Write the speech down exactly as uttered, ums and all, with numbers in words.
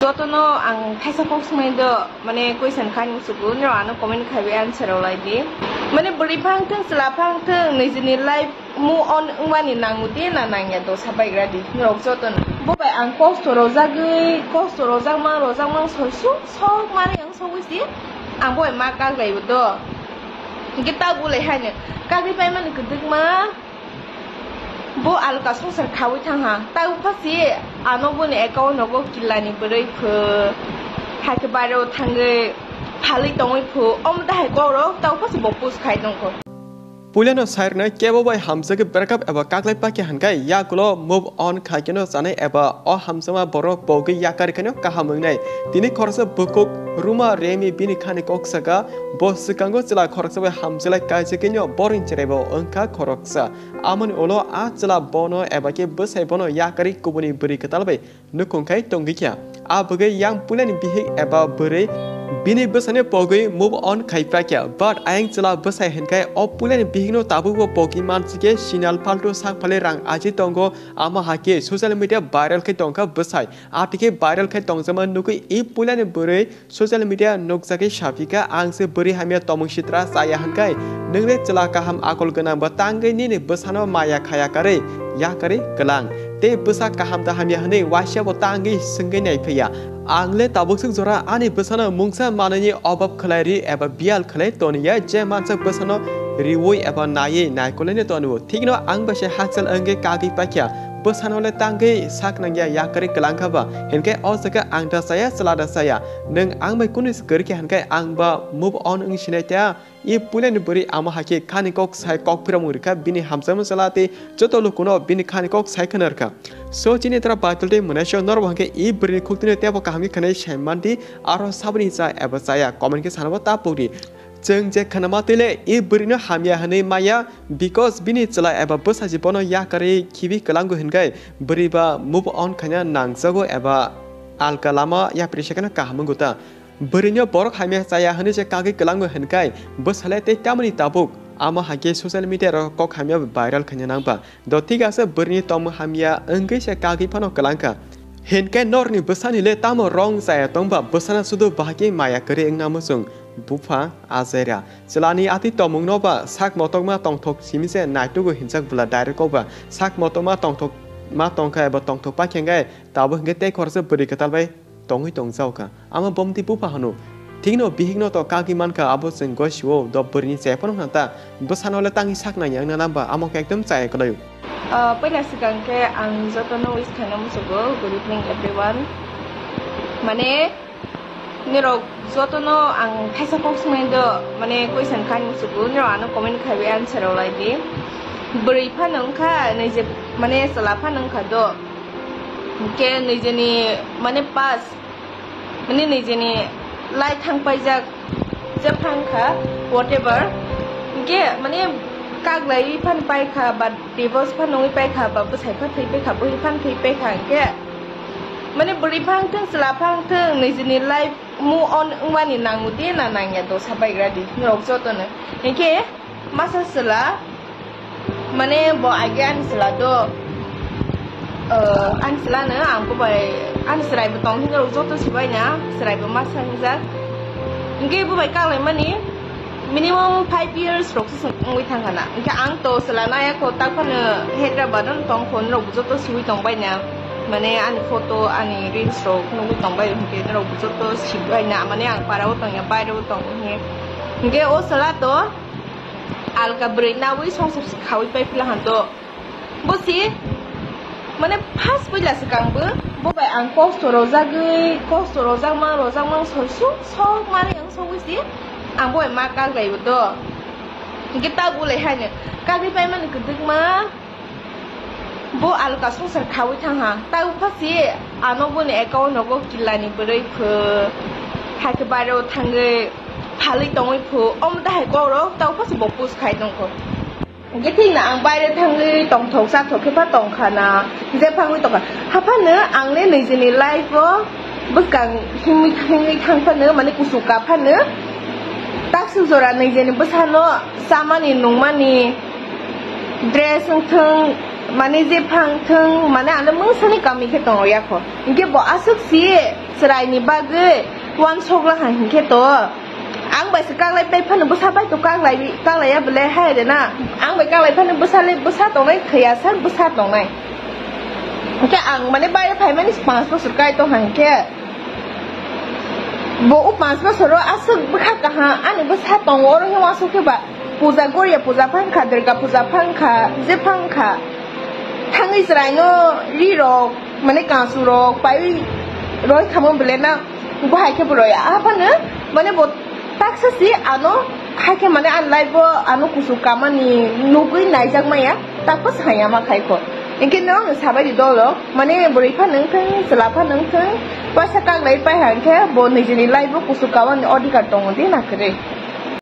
Jotono ang thaisa kok swngmani do, mane question kha ni musugo, norok ano comment khaiwi answer rw lai di. Mane bwrwi phang thung, chwla phang thung, nijini life move on wngmani nango de na nangya do sabai gra di norok jotono. Bo bai ang kosto rojagwi, kosto rojakma, rojakma soi su, sok mani ang sogwi si, ang bo bai ma kak lai bo do. Hingke ta bo lai haino kagwi paimani kwdwkma. Bo alka songsar khawi thangha. Tei uphasi ano boni account rogo kilani bwrwi pho, hai khe baireo thangwi phalwi tongwi pho, omo dahai kokrok tei uphasi bo post khai tongkho. Puilano sairwnai kebo bai hamjagwi breakup eba kaklai pakya hwnkhai yakulo move on khaikeno chanai eba o hamjakma borok pogwi yakar kheno kaham wngnai. Tini khoroksa bukhuk Ruma Remi bini khani kok saka, bo swkango chwla khoroksa bai hamjaklai kaijagwino boring cheraibo wngkha khoroksa. Amoni ulo a chwla bono eba khe bwsai bono yakarwi kubuni bwrwi kwtal bai nukhung khai tongwi kha. A bwgwi yang puilani bihik eba bwrwi bini bwsani pogwi move on khai pakya. But ayang chwla bwsai hinkhai o puilani bihikno tabukbo pogwi mansikhe sinal phaltu sak phalwi rang aji tongo, amo hakhe social media viral khai tongkha bwsai. Atikhe viral khai tongjakma nugwi i puilani bwrwi social media nukjagwi sapikha, "Ang se bwrwi hamya tomung sitra chaya hwnkhai, nwng le chwla kaham akol gwnang bo tangwi nini bwsano maya khaya karwi yakarwi kwlang. Tei bwsa kaham da hamya hwnwi waisa bo tangwi swngwi naiphiya. Ang le tabukswk jora ani bwsano mungsa manwini obab khwlai ri eba biyal khwlai toniya, je mansak bwsano riwi eba naiwi naikolaino tonio. Thikno ang bai se hakchal wngwi kagwi paikha." Bwsano le tangwi sak nangya yakarwi kwlangkha ba, hinkhe o jaga ang da chaya, chwla da chaya. Nwng ang bai kunu se kwrwikha hinkhe ang ba move on wng sinai ta. I puilani bwrwi amo hakhe khani kok sai kok phiramung rikha, bini hamjakma chwla tei joto lukuno bini khani kok sai khwna rwkha. So chini tra battle tei mwnaisok norok bo hinkhe i bwrwini khuktwino teibo kaham khe khwnai sai mandi, aro saboni cha eba chaya comment khe sanabo ta pokdi. Chwng je khwnama twi le i bwrwino hamya hwnwi maya, because bini chwla eba bwsaji bono yakarwi khibi kwlango hinkhai bwrwi ba move on khaina nangjago eba alka lama yapri sekeno kaham wngo ta. Bwrwino borok hamya chaya hwnwi je kagwi kwlango hinkhai bwsale tei tamoni tabuk, amo hakhe social media ro kok hamya viral khaina nangba. Do thik ase bwrwini tongmung hamya wngwi se kagwi phano kwlangkha. Hinkhe norni bwsani le tamo wrong chaya tongba, bwsano sudu bahai khe maya kwrwi wngna muchung. Bupha ajaira. Chwlani atwi tongmungno ba sak motokma tongthok simi se naitugo hinjak bwla direct o ba sak motokma tongthok ma tongkha eba tongthok pakhe hwnkhe tabuk hwnkhe tei khoroksa bwrwi kwtal bai tongwi tongjaokha. Ama bomti bupha hwno. Thikno bihikno to kagwi mankha abo chwng goi sio do bwrwini chaya phano hwnta bwsano le tangwi sak nangya wngna namba amo khe ekdom chaya kwlaio. Ah, puila swkang khe ang jotono wish khaina muchugo, good evening everyone. Mane, nirok jotono ang thaisa kok swngmani do, mane, question khaina muchugo, nirok ano comment khaiwi answer rw lai di. Bwrwi phano wngkha, nije, mane, chwla phano wngkha do. Hinkhe nijeni, mane, past, mane, nijeni lai thang paijak, je phang kha, whatever. Hinkhe, mane, kaglaiwi phano pai kha, but divorce phano wngwi pai kha, ba bwsai pha thwi pai kha, bwrwi phano thwi pai kha, hinkhe, mane, bwrwi phang thung, chwla phang thung, nijini life move on wngmani nango de na nangya do sabai gra di, norok jotono. Hinkhe, masa chwla, mane, bo age ani chwla do, eh, ani chwla no ang bo bai, ani chwrai bo tong hinwi rok joto sibai na, chwrai bo masa hingjak. Hinkhe bo bai kalaimani minimum five years rok se wngwi thangkha na. Hinkhe ang to chwla naya kho, tak phano Hyderabad no tong kho, norok bo joto siwi tong bai na. Mane, ani photo, ani reels rok nugwi tong bai, hinkhe norok bo joto sibai na. Mane, ang para o tong ya, baire o tong hinkhe. Hinkhe o chwla to alka bwrwi nawi songsar khawi pai phila hwn to. Bo si, mane, first puila swkang bo, bo bai ang kosto rojagwi, kosto rojakma, rojakma soi su, sok mani ang sogwi si, ang bo bai ma kak lai bo do. Hinkhe ta bo lai haino, kagwi pai mani kwdwkma, bo alka songsar khawi thangha. Ta uphasi ano boni account rogo kilani bwrwi pho, hai khe baireo thangwi phalwi tongwi pho, omo dahai kokrok ta uphasi bo post khai tongkho. Hinkhe thikno ang baire thangwi tongthok chathok khe pha tongkha na, je phangwi tongkha. Haphano ang le nijini life o bwskang himwi himwi thang phano, mane kuchuk ka phano, taksuk jora nijini bwsano chamani nungmani dress wngthung, Mane je phang thung, mane ano mungsani kami khe tongo yakho. Hinkhe bo aswk si chwraini bagwi uansuk laha hinkhe to. Ang bai se kaklai pai phano bwsa bai to kaklai, kaklai ya bwle hai de na. Ang bai kaklai phano bwsa le bwsa tongnai, thwiya sak bwsa tongnai. Hinkhe ang mane bai phaimani panch bosor kai tongha hinkhe. Bo o panch bosoro aswk bwkha kaha, ani bwsa tongo, oro khe uansuk khe ba puja goria, puja phang kha, Durga puja phang kha, je phang kha. Thangwi chwraino ri rok, mane kansu rok, paiwi roi khamo bwle na, bo hai khe bo roi. Aphano, mane bo taksa si ano, hai khe mane ani life o ano kusu kamani nugwi naijak maya, taksa saya ma khai kho. Hinkhe no sabai di dolo, mane bwrwi phano wngthung, chwla phano wngthung, paisa kaklai pai ha hinkhe bo nijini life o kusu kamani odhikar tongo de na kwrwi.